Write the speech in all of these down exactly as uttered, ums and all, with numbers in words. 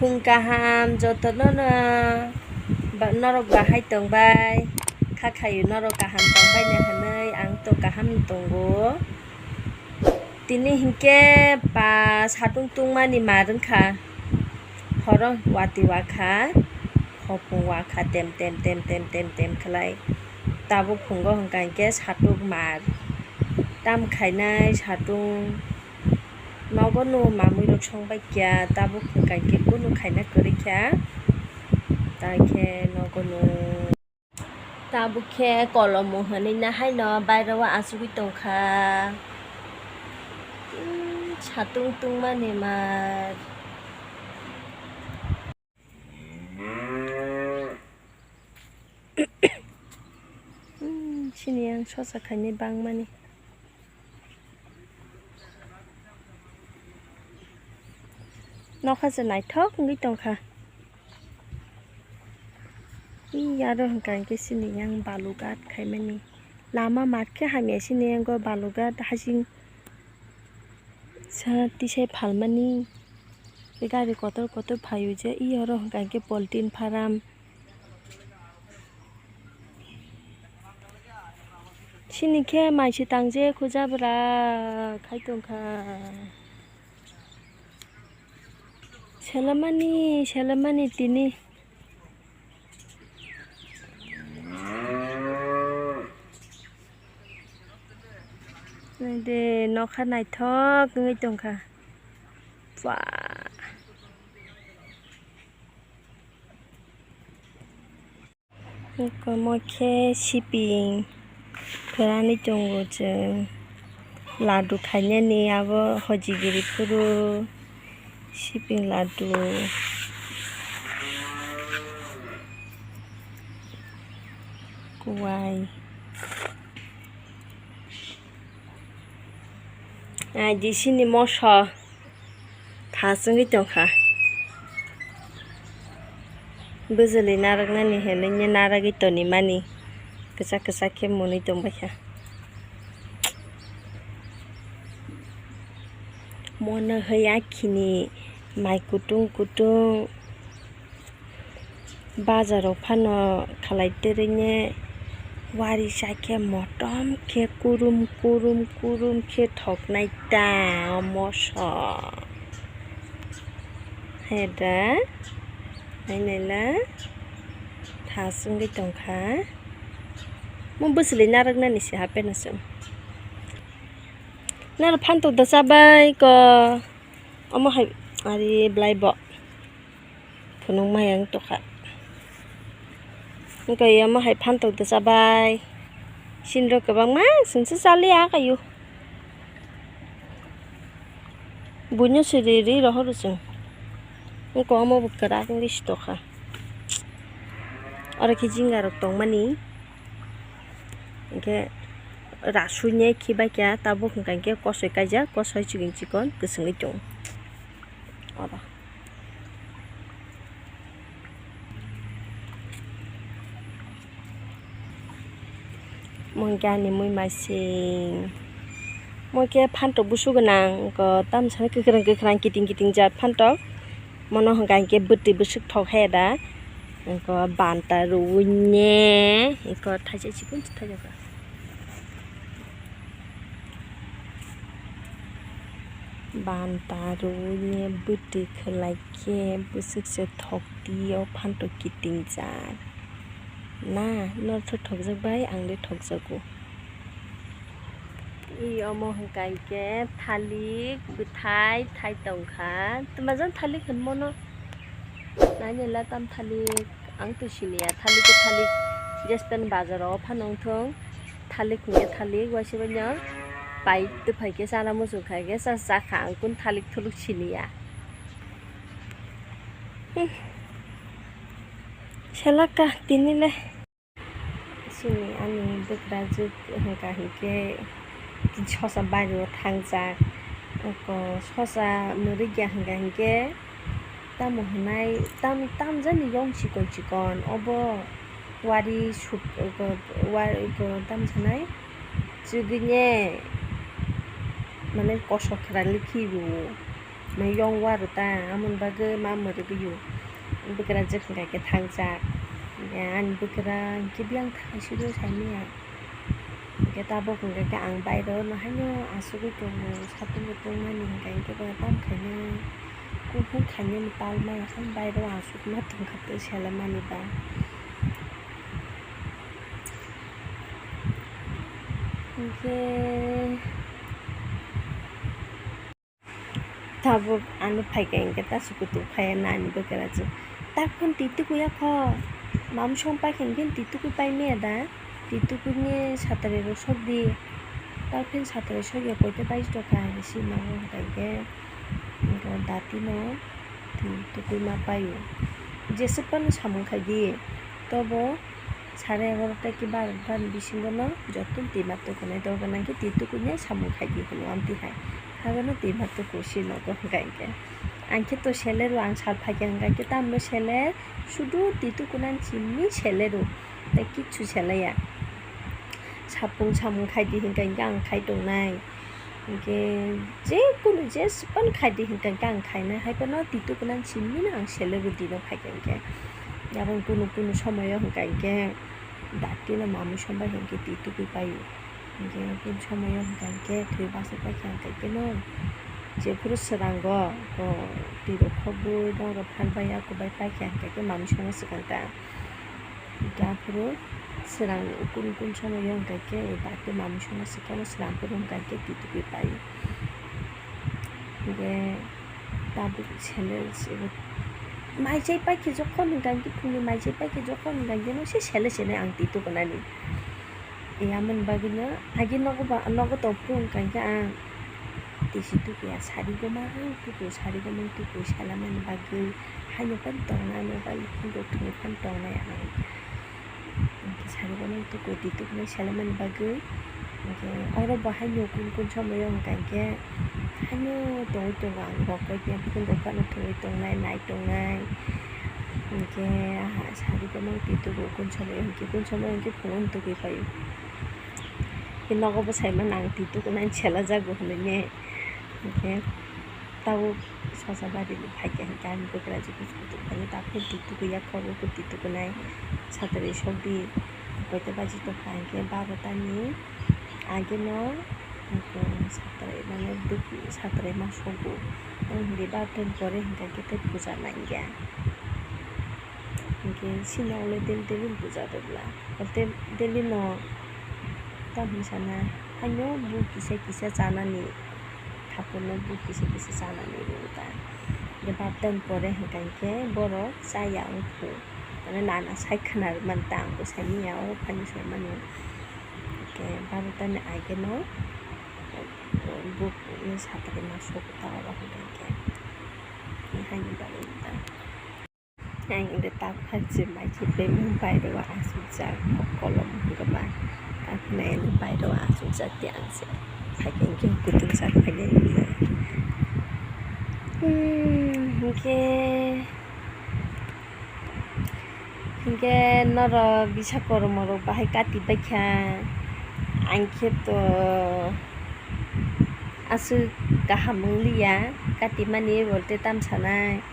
Phung kaham jotono no ba-, norok bahai tongbai, kha khayo norok kaham tongbaino hinwi ang to kaham tongo. Tini hinkhe ba satung tungmani mar wngkha, horo watwi wakha, hopung wakha tem tem tem tem tem tem khlai. Tabuk phungo hwnka hinkhe satung mar, tam khainai satung. Nogo no mamwi rok song bai kya, tabuk hwnka hinkhe kunu khaina kwrwi kha, tai khe nogo no. Tabuk khe kolomo hwnwi na haino bairo o achugwi tongkha. Umm, satung tungmani mar. Umm, sini yang sosa khainai bangmani. Nokha se naithok wngwi tongkha. Ee, aro hwnka hinkhe sini yang balughat khaimani. Lama mat khe hamya sini yango balughat hasing sa tisai phalmani. Gari kotor kotor phaio je, ee, oro hwnka hinkhe poltin pharam. Sini khe mai se tang je khuja bwra khai tongkha. Selamani, selamani tini. Nai de, nokha naithok wngwi tongkha. Bua. Omo khe siping pherani tongo chwng. Ladu khainani abo hojigiri phuru siping ladu. Kuwai. Ai di sini moso. Thas wngwi tongkha. Bwjwlwi narwknani hinwi narwgwi tonimani kwchak kwchak khe mwnwi tongbaikha. Mono hwya khini mai kutung kutung. Bazaro phano khalai twrwini wari sa khe motom khe kurum kurum kurum khe thoknai ta o moso. Heda nainai la thas wngwi tongkha. Mo bwswlwi narwknani se hapeno chwng. Naro phantok da chabai ko. Omo hai ari blai bo. Phunuk maya wng tokha. Wngkha omo hai phantok da chabai. Sinrok kwbangma chwngsa chaliya kaio. Buino se ri ri rohoro chwng. Wngkha omo bo kwrak wngwi si tokha. Oro khe jingarok tongmani. Hinkhe rasui ne khibai kha tabuk hwnka hinkhe kosoi kaijak, kosoi chikon chikon kwchwngwi tongo oro. Mo hinkhe ani mui masing. Mo khe phantok busu gwnang, ko tamsa kwkhwrang kwkhwrang kiting kiting jat phantok. Mono hwnka hinkhe bwtwi bwswk thok he da. Eko banta rwui ne, eko thaisa chikon se thaijak. Banta rwui ne bwtwi khwlai khe bwswk se thok twi o phantok kiting jak. Na, norok thokjak bai, ang le thokjago. I omo hwnka hinkhe thalik bwthai thai tongkha. Twma jani thalik hinmano? Nainai la tam thalik, ang to siniya. Thalik khe thalik, jespen bazaro phano wngthong. Thalik hinkhe thalik, waisa baino pai twphai khe chana muchung khai khe cha, chakha ang kun thalik thuluk siniya. Hmm. Selaka tini le. Chini ani bwkrajwk hwnka hinkhe sosa bario thangjak. Oko sosa mwrwkya hwnka hinkhe tamo hwnai tam, tamjani yong chikon chikon obo wari suk, oko wari oko tamjani chugwine mane kosok khwrangwi khibi o. Mai yong waro ta, amoni bagwi ma mwrwgwi o. Bwkrajwk hwnkha khe thangjak. Ani bwkra hwnkhe biyang thangsido saimanya. Hwnkhe tabuk hwnkha khe ang bairo no haino asugwi tongo, satung bo tongmani hwnkha hwnkhe bo tamo khainai. Kuphung khainani palmani haino bairo asugma tongkha tei selamani ba. Hwnkhe. Tabuk ano phaikha hwnkhe ta sukutu phaiya nani bwkrajwk. Takhon twi tukuya kho. Mamsong paikha hwnkhe twi tukui paimaya da? Twi tukuini satari rok sokdi. Takhon satari sokya koita baji tokha hinwi si nango hwnkha hwnkhe. Hwnkhe datino twi tukui ma paio. Jeswk phano samung khaidi. Tobo Sare egaroh ta ki bar, bar bisingo no joto twima tukunai dorkar nangkhe twi tukuinai samung khaidi hwnwi amtwi hai. Haino twima tuku si nogo hwnkha hwnkhe. Ang khe to sele rw ang sal phaikha hwnkha hwnkhe tamno sele sudu twi tukunani simi sele rw tei kichu selaya. Sapung samung khaidi hwnkha hwnkhe ang khai tongnai. Hwnkhe je kunu jeswk phano khaidi hwnkha hwnkhe ang khainai, hai phano twi tukunani simi no ang sele rw dino phaikha hwnkhe. Abo kunu kunu somoyo hwnkha hwnkhe datino mamwi sombai hwnkhe twi tukui paio. Hwnkhe kunu somoyo hwnkha hwnkhe thwi bachai paikha hwnkha hwnkhe no jephuru swrango twi rok khobwi norok phan bai yakubai paikha hwnkha hwnkhe mamwi songma swkang ta. Hwnkhe aphuru swrang ukun ukun somoyo hwnkha khe dakti mamwi songma swkang swrang phuru hwnkha khe twi tukui pai. Hwnkhe tabuk sele se maichai paikhe jokhon hwnkha khe phungni maichai paikhe jokhon hwnkha khe no se sele sele ang twi tukunani. Yamani bagwino agi nogo ba, nogo tongphuru hwnkha khe ang tisi tukuya sari goma ang tuku sari goma tuku salamani bagwi haino phano tongnai mobile phone rok thwngwi phano tongnai ang. Hwnkhe sari goma tuku twi tukunai salamani bagwi hwnkhe oro bo haino kun kun somoyo hwnkha khe haino tongwi tongo ang bo koi phone rok phano thwngwi tongnai nai tongnai. Hwnkhe aha sari goma twi tuku kun somoyo hwnkhe kun somoyo hwnkhe phunukgo twi paio. Khe nogo bwsai mano ang twi tukunani sela jago hinwi ne. Hwnkhe tabuk Sosabari ni phaikha hwnkhe ani bwkrajwk kuchuk kuchuk phaio, tabuk twi tukuya khorokhe twi tukunai satri sokdi koita baji tongkha hwnkhe barota ni ageno satri mane satri ma sogo. Ang hwnkhe barota ni pore hwnkha khe tei puja nangya. Hwnkhe chini ulo daily daily puja rwgwla. Tei daily no tamo hinwi sana haino buk kisa kisa chanani, thakurno buk kisa kisa chanani rwgwla. Hwnkhe barota ni pore hwnkha hwnkhe borok chaya wngkhu. Mane nana sai khwna rwmani ta ang bo saimanya o phaini saimano. Hwnkhe barota ni ageno buk satri ma sogo ta oro hwnkha hwnkhe. Haini bagwi ta. Ang ede tak phak se mai se bemung bai rw asukjak kolom hwnkhe ba. Ang nai ani bai rw asukjak tei ang se phai khe hwnkhe kutung sak phai nai nukjak. Hmm, hwnkhe, hwnkhe norok bisa kormo rok bahai kati baikha. Ang khe to Aswk kaham wng liya, katimani bo tei tamo sanai.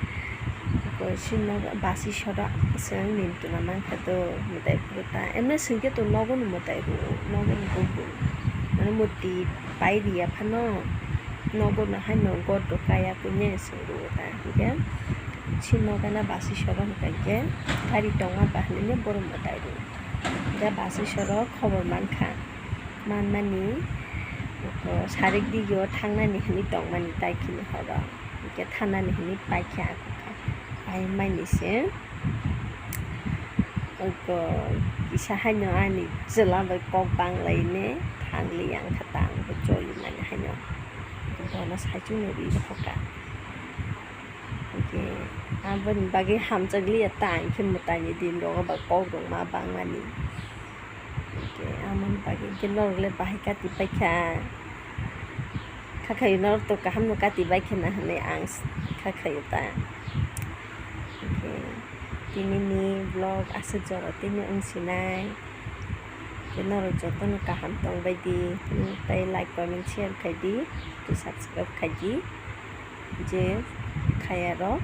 Sino basi soro chwng nini tuna mankha do, mwtai phuru ta. Emne swngkhe to nogo ni mwtai rwo, nogo ni buk rwo. Mane murti pai riya phano, nogo no haino gor do kaya kune swng rwo ta. Hinkhe sino gana basi soro hinkhe gari tongma ba hinwi borok mwtai rwo. Hinkhe basi soro khobor mankha. Manmani, oko sarik digio thangnani hinwi tongmani tai khini horo, hwnkhe thanani hinwi paikha, paimani se, oko kisa haino ani chwla bai kok banglaini thangli yang kha ta, ang bo choli mani haino bono saichung no ri rokha. Hwnkhe aboni bagwi hamjakliya ta, hwnkhe mwtaini din rogo ba kok rwngma bangmani. Hwnkhe amoni bagwi hwnkhe norok le bahai kati paikha. Khakhaio norok to kaham no kati baikha na hinwi ang khakhaio ta. Hwnkhe tinini vlog aswk jora tini wng sinai. Hwnkhe norok jotono kaham tongbai di, tei like, comment, share khai di, tei subscribe khai di. je khayarok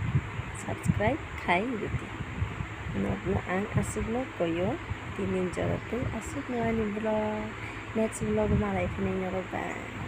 subscribe khai rwdi. Nokno ang aswkno koyo tini jora tei aswkno ani vlog. Next vlog malai phano norok bai.